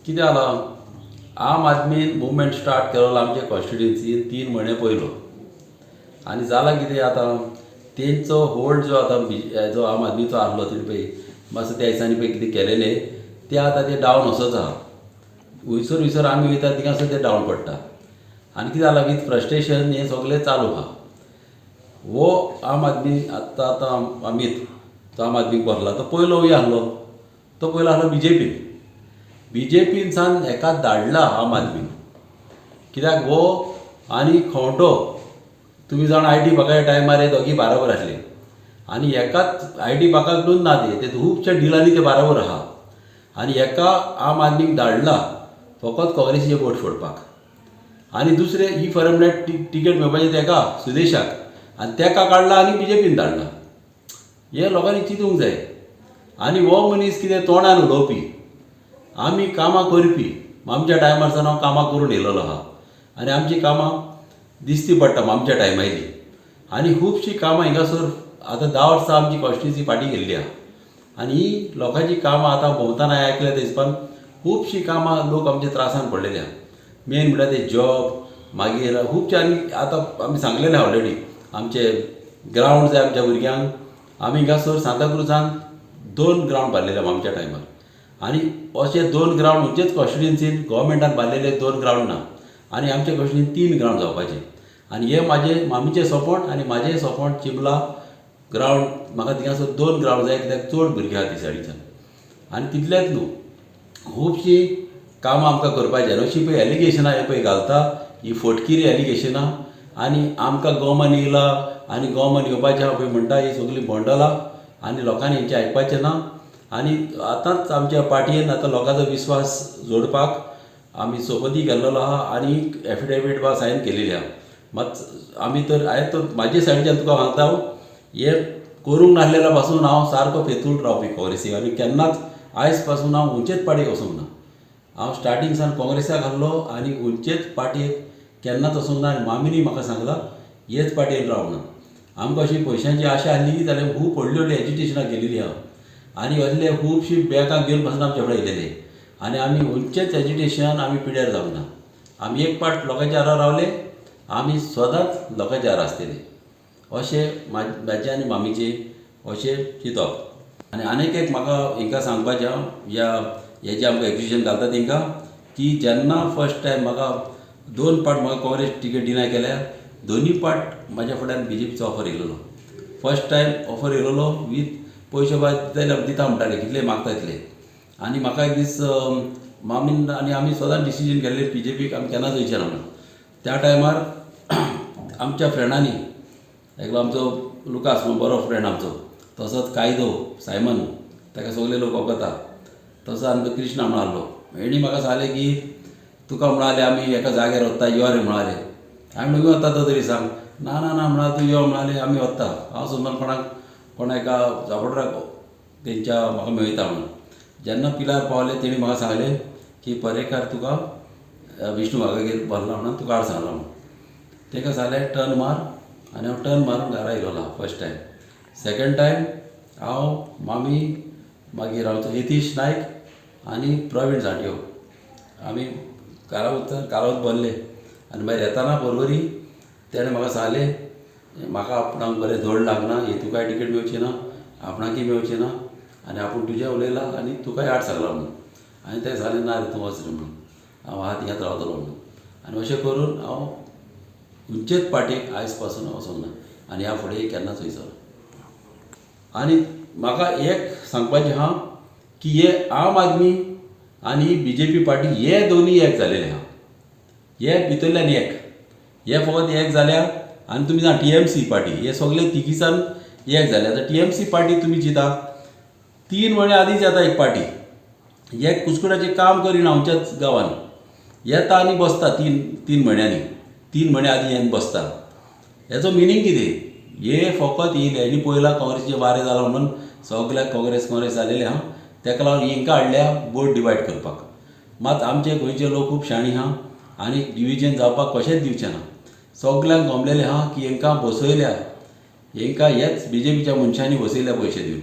कितें जालां, आम आदमीन मुवमेंट स्टार्ट केलो आमच्या कॉन्स्टिट्युएन्सीन 3 म्हयने पयलो. आनी जालां कितें, आतां तेंचो होल्ड जो आतां जो आम आदमीचो आहलो, तेणी पळय मातसो त्या दिसांनी पळय कितें केलेलें तें, आतां तें डावन असोच आहा. वयसर वयसर आमी वयता, थिंगासर तें डावन पडटा. आनी कितें जालां, वीथ फ्रस्ट्रेशन हें सगळें चालू आहा. हो आम आदमी आतां आतां अमीत तो आम आदमीक बसला, तो पयलो वय आहलो, तो पयलो आहलो बीजेपीन. बीजेपीन सान हेका धाडला आम आदमीन, कित्याक हो आनी खंवटो, तुमी जाणा, IT पार्काच्या टायमार हे दोगी बाराबर आसले. आनी एकाच IT पार्काकूच ना, ते खुबशा डिलांनी ते बाराबर आहा. आनी हेका आम आदमीक धाडला फकत काँग्रेसीचे वोट फोडपाक. आनी दुसरें, ही फॉरम म्हळ्यार टिकेट मेळपाची तेका सुदेशाक, आनी तेका काडला आनी बीजेपीन धाडला. हे लोकांनी चिंतूंक जाय. आनी हो मनीस कितें तोंडान उलोवपी, आमी कामां करपी. आमच्या टायमार सावन हांव कामां करून येयलेलो आहा आनी आमचीं कामां दिश्टी पडटा आमच्या टायमायली. आनी खुबशीं कामां हिंगासर आतां 10 वर्सां आमची कॉन्स्टिट्युएन्सी फाटीं गेल्ली आहा. आनी ही लोकांची कामां आतां भोंवतना आयकल्या ते हिसपान खुबशीं कामां, लोक आमच्या त्रासान पडलेले आहा. मेन म्हळ्यार ते जॉब, मागीर खुबशे. आनी आतां आमी सांगलेले आहा ऑलरेडी, आमचे ग्रावंड जाय आमच्या भुरग्यांक. आमी हिंगासर सांताक्रुजान दोन ग्रावंड बांदलेले आहा आमच्या टायमार. आनी अशे दोन ग्रावंड खंयचेच कॉन्स्टिट्युएन्सीन गोवोरमेंटान बांदलेले दोन ग्रावंड ना. आनी आमच्या कॉन्स्टिट्युएन्सीन तीन ग्रावंड जावपाचे. आनी हे म्हाजे मामीचें सपोण आनी म्हाजें सपोण, चिंबला ग्रावंड म्हाका थिंगासर दोन ग्रावंड जाय, कित्याक चड भुरगे आहा ती सायडीच्यान. आनी तितलेंच न्हू, खुबशीं कामां आमकां करपाचीं. आनी अशीं पळय एलिगेशनां हे पळय घालता, ही फटकिरी एलिगेशनां. आनी आमकां गोवोरमेंट येयला आनी गोवोरमेंट येवपाचें आहा पळय म्हणटा, ही सगळीं बंडलां आनी लोकांनी हेंचें आयकपाचें ना. आनी आतांच आमच्या पार्टयेन आतां लोकांचो विस्वास जोडपाक आमी सोपती केल्लो आहा आनी एफिडेवीट बा सायन केलेली आहा. मात आमी तर हांवें तर म्हाजे सायडीच्यान तुका सांगता, हांव हें करूंक नासलेल्या पासून हांव सारको फेथफूल रावपी काँग्रेसीक. आनी केन्नाच आयज पासून हांव खंयचेच पार्टीक वचूंक ना. हांव स्टार्टींग सावन काँग्रेसाक आहलो आनी खंयचेच पार्टयेक केन्नाच वचूंक ना. आनी मामीनूय म्हाका सांगलां, हेच पार्टयेन राव म्हणून. आमकां अशी पयशांची आशा आहली जाल्यार खूब व्हडली व्हडली एजिटेशनां केलेली आहा. आनी असले खुबशीं बॅगां घेवन पासून आमचे फुडें येयलेले. आनी आमी खंयचेच एजिटेशन आमी पिड्यार जावंक ना. आमी एक पाट लोकांच्या आरा रावले, आमी सदांच लोकांच्या आरा आसतले, अशें म्हाजें आनी मामीचें अशें चिंतप. आनी आनीक एक म्हाका हांकां सांगपाचें आहा, ह्या हे जे आमकां एक्युजेशन घालता तांकां, की जेन्ना फर्स्ट टायम म्हाका दोन पाट म्हाका काँग्रेस टिकेट डिनाय केल्या, दोनूय पाट म्हाज्या फुड्यान बीजेपीचो ऑफर येयलेलो. फर्स्ट टायम ऑफर येयलेलो वीथ पयशे बा दिता दिता म्हणटाले, कितले मागता तितले. आनी म्हाका एक दीस मामीन आनी आमी सदांच डिसिजन केल्लें, बीजेपीक आमी केन्नाच वयचे ना म्हणून. त्या टायमार आमच्या फ्रेंडांनी, एकलो आमचो लुकास म्हणून बरो फ्रेंड आमचो, तसोच कायदो सायमन, ताका सगळे लोक वळखता, तसो आमचो कृष्णा म्हणून आहलो, हेणी म्हाका सांगलें की तुका म्हणाले आमी एका जाग्यार वता, यो रे म्हणाले. हांवें म्हणलें, वता तो तरी सांग. ना ना ना म्हणाले, तूं यो म्हणाले, आमी वता. हांव समजून कोणाक कोणा एका सपोर्टराक तेंच्या म्हाका मेळयता म्हणून. जेन्ना पिलार पावले, तेणी म्हाका सांगलें की पर्येकार तुका विष्णू वाघागेर बसला म्हणून तुका हाड सांगला म्हणून. ताका सांगलें टर्न मार. आनी हांव टर्न मारून घरा येयलेलो फर्स्ट टायम. सेकंड टायम हांव, मामी, मागीर आमचो यतीश नायक आनी प्रवीण झांट्यो आमी कारावत कारावत भरले. आनी मागीर येताना पर्वरी तेणें म्हाका सांगलें, म्हाका आपणाक बरें धड लागना, ही तुकाय टिकेट मेवची ना, आपणाकय मेवची ना, आनी आपूण तुजें उलयलां आनी तुकाय आड सांगलां म्हणून. आनी तें सांगलें, ना रे, तूं वच रे म्हणून, हांव आहा थिंगाच रावतलो म्हणून. आनी अशें करून हांव खंयचेच पार्टीक आयज पासून वचोंक ना आनी ह्या फुडें केन्नाच वयचो ना. आनी म्हाका एक सांगपाचें आहा की हे आम आदमी आनी बीजेपी पार्टी हे दोनूय एक जालेले आहा. हे भितरल्यान एक, हे फकत एक जाल्या. आनी तुमी जाणा, टीएमसी पार्टी हे सगळे तिगीसान एक जाले. आतां टीएमसी पार्टी तुमी चिंता, 3 म्हयने आदींच येता एक पार्टी, हे कुस्कुटाचें काम करिना. आमच्याच गांवान येता आनी बसता तीन तीन म्हयन्यांनी, 3 म्हयने आदीं येवन बसता. हेचो मिनींग कितें? हे फकत येयले, हेणी पळयलां काँग्रेसीचें वारें जालां म्हणून सगल्याक काँग्रेस काँग्रेस जालेलें आहा. तेका लागून हेंकां हाडल्या बोट डिवायड करपाक. मात आमचे गोंयचे लोक खूब शाणी आहा आनी डिविजन जावपाक कशेंच दिवचे ना. सगल्यांक गमलेलें आहा की हेंकां बसयल्या, हेंकां हेच बीजेपीच्या मनशांनी बसयल्या पयशे दिवन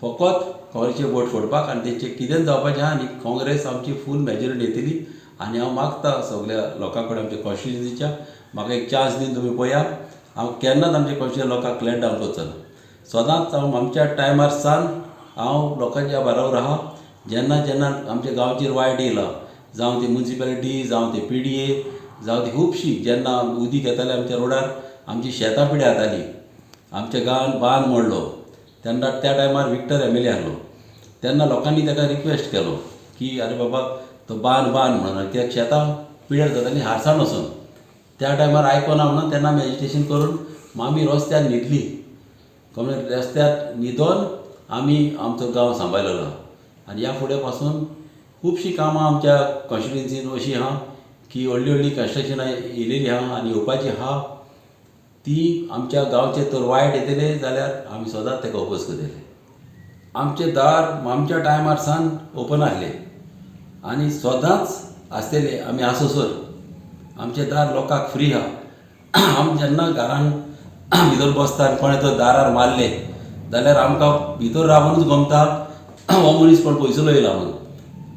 फकत. काँग्रेसीचे वोट फोडपाक आनी तेंचें कितेंच जावपाचें आहा आनी काँग्रेस आमची फूल मॅजोरिटी येतली. आनी हांव मागता सगल्या लोकां कडेन आमच्या कॉन्स्टिट्युएन्सीच्या, म्हाका एक चान्स दिवन तुमी पळया, हांव केन्नाच आमच्या कॉन्स्टिट्युएन्सी लोकांक let down करचो ना. सदांच हांव आमच्या टायमार सावन हांव लोकांच्या बरोबर आहा. जेन्ना जेन्ना आमच्या गांवचेर वायट येयला, जावं ती मुन्सिपेलिटी, जावं ती PDA, जावं ती खुबशी, जेन्ना उदीक येतालें आमच्या रोडार, आमची शेतां पिड्यार जातालीं, आमच्या गांवांत बांद मोडलो तेन्ना त्या टायमार विक्टर MLA आहलो, तेन्ना लोकांनी ताका रिक्वेस्ट केलो की अरे बाबा तो बांद बांद म्हणून, कित्याक शेतां पिड्यार जातालीं हारसाण वचून. त्या टायमार आयकना म्हणून तेन्ना आमी एजिटेशन करून आमी रस्त्यार न्हिदली, रस्त्यार न्हिदोन आमी आमचो गांव सांबाळलेलो. आनी ह्या फुडें पासून खुबशीं कामां आमच्या कॉन्स्टिट्युएन्सीन अशीं आहा की व्हडलीं व्हडलीं कन्स्ट्रक्शनां येयलेलीं आहा आनी येवपाचीं आहा, ती आमच्या गांवचे तर वायट येतले जाल्यार आमी सदांच ताका ओपोज करतले. आमचें दार आमच्या टायमार सावन ओपन आसलें आनी सदांच आसतलें. आमी आसोसर आमचें दार लोकांक फ्री आहा. आमी जेन्ना घरान भितर बसता आनी कोणें तर दारार मारलें जाल्यार आमकां भितर रावनूच गमता हो मनीस कोण पयसुलो येयला म्हणून,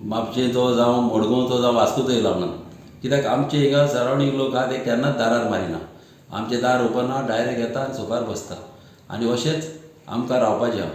म्हापशेचो जावं मडगांवचो जावं वास्कोचो येयला म्हणून. कित्याक आमचे हिंगा सरावंडींग लोक आहा ते केन्नाच दारार मारिना. आमचें दार ओपन आहा, डायरेक्ट येता आनी सोफार बसता आनी अशेंच आमकां रावपाचें आहा.